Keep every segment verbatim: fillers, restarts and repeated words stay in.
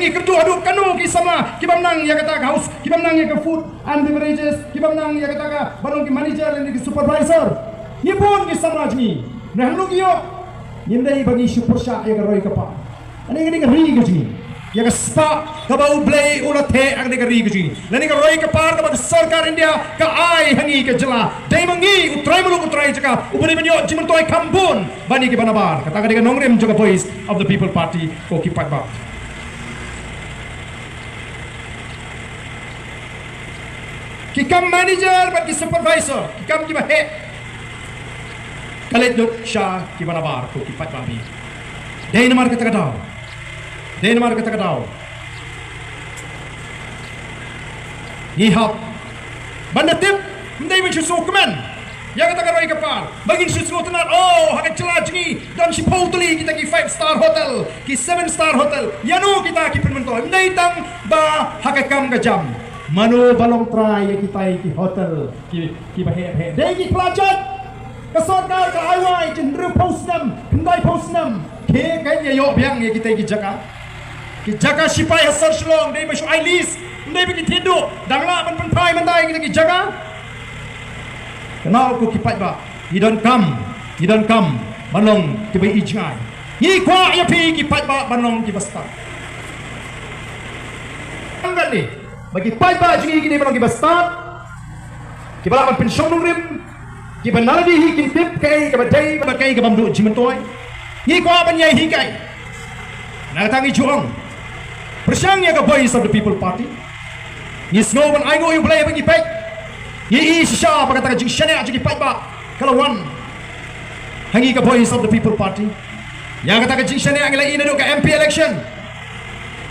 Kyrduh haduh kano ki samla ki bym nang ïa kata ka house, ki bym nang ïa ka food and beverages, ki bym nang ïa kata ka ban long ki manager lane ki supervisor. Ngi bun ki samla jong ngi. Nang haduh ïoh ngim dei ba ngi shu pyrshah ïa ka roi ka par. Ani ka dei ka ri ka jong ngi. Ïa ka spah kaba U Blei u la theh ha ka dei ka ri ka jong ngi. Lane ka roi ka par kaba ka sorkar India ka ai ha ngi ka jylla. Dei ma ngi u trai muluk u trai jaka u ba dei ban ïoh jingmyntoi kham bun ban ïa ki ba nabar. Kata ka dei ka nongrim jong ka Voice of the People Party ko ki paidbah. Ki kam manager bad ki supervisor, ki kam ki ba heh. Ka leit lut sha ki ba nabar ko ki paidbah. Dei namar kata ka daw. Dei namar kata ka daw. Ngi hap ban da tip, ym dei ban shu sngewkmen ïa kata ka roi ka par. Ba ngin shu sngewtynnat, oh, ha ka jylla jong ngi don shiphew tylli kita ki five star hotel, ki seven star hotel. Ïano kita ki pynmyntoi? Ym dei tang ba ha ka kam ka jam. Mano ba long trai ïa kita ki hotel, ki, ki ba heh heh? Dei ki pla jait. Ka sorkar ka ai wai hynriewphew snem, khyndaiphew snem. Ki kan ïa ïoh biang ïa kita ki jaka. Ki jaka shipai ha sor Shillong dei ba shu ai lease, ym dei ba ki thied duh. Dang lah ban pynphai mynta ïa kita ki jaka. Kynmaw ko ki paidbah, ngi donkam, ngi donkam ban long ki ba ïohi jngai. Ngi kwah ïa phi ki paidbah ban long ki ba stad. Tang kane ba ki paidbah jong ngi ki dei ban long ki ba stad, ki ba lah ban pynshong nongrim, ki ba na lade hi kin tip kaei kaba dei bad kaei ka bym duh jingmyntoi. Ngi kwah ban ïai hikai. Na kata ngi ju ong, pyrshang ïa ka Voice of the People Party. Ngi sngew ban ainguh ïa U Blei ba ngi peit. Ngi i shisha ba kata ka jingshaniah jong ki paidbah ka la wan ha ngi ka Voice of the People Party. Ïa kata ka jingshaniah ngi la i naduh ka M P election,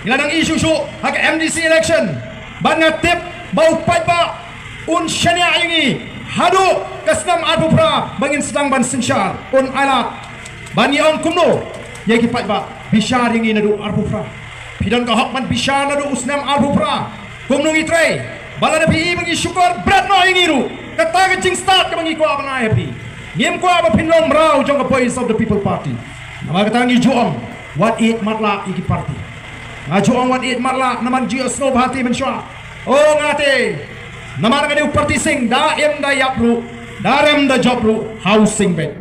ngi la nang i shuh shuh ha ka M D C election. Bad nga tip ba u paidbah un shaniah ïa ngi haduh ka snem arphew phra ba ngin sdang ban synshar, un ailad. Bad ngi ong kumno ïa ki paidbah, bishar ïa ngi naduh arphew phra. Phi don ka hok ban bishar naduh u snem arphew phra. Kumno ngi trei? Ba lada phi i ba ngi shukor bret noh ïa ngi ruh, kata ka jingstad kaba ngi kwah ban ai ha phi. Ngim kwah ba phin long mraw jong ka Voice of the People Party. Namar kata ngi ju ong, wat ïeit matlah ïa ki party. Nga ju ong wat ïeit matlah namar ju ïohsngew bha te mynshuwa. O nga te, namar nga dei u party sing, da im da ïap ruh, da rem da jop ruh, ha u sing beit.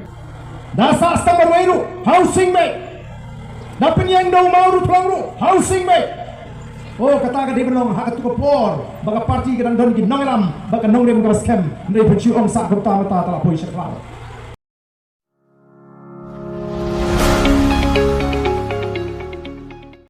Da sah stamp marwei ruh, ha u sing beit. Da pynïeng da u maw ruh thlong ruh, ha u sing beit. O kata ka dei ban long ha katu ka por ba ka party ka dang don ki nongïalam bad ka nongrim kaba skhem. Ym dei ban shu ong sah kumta mynta te la poi sha khlaw.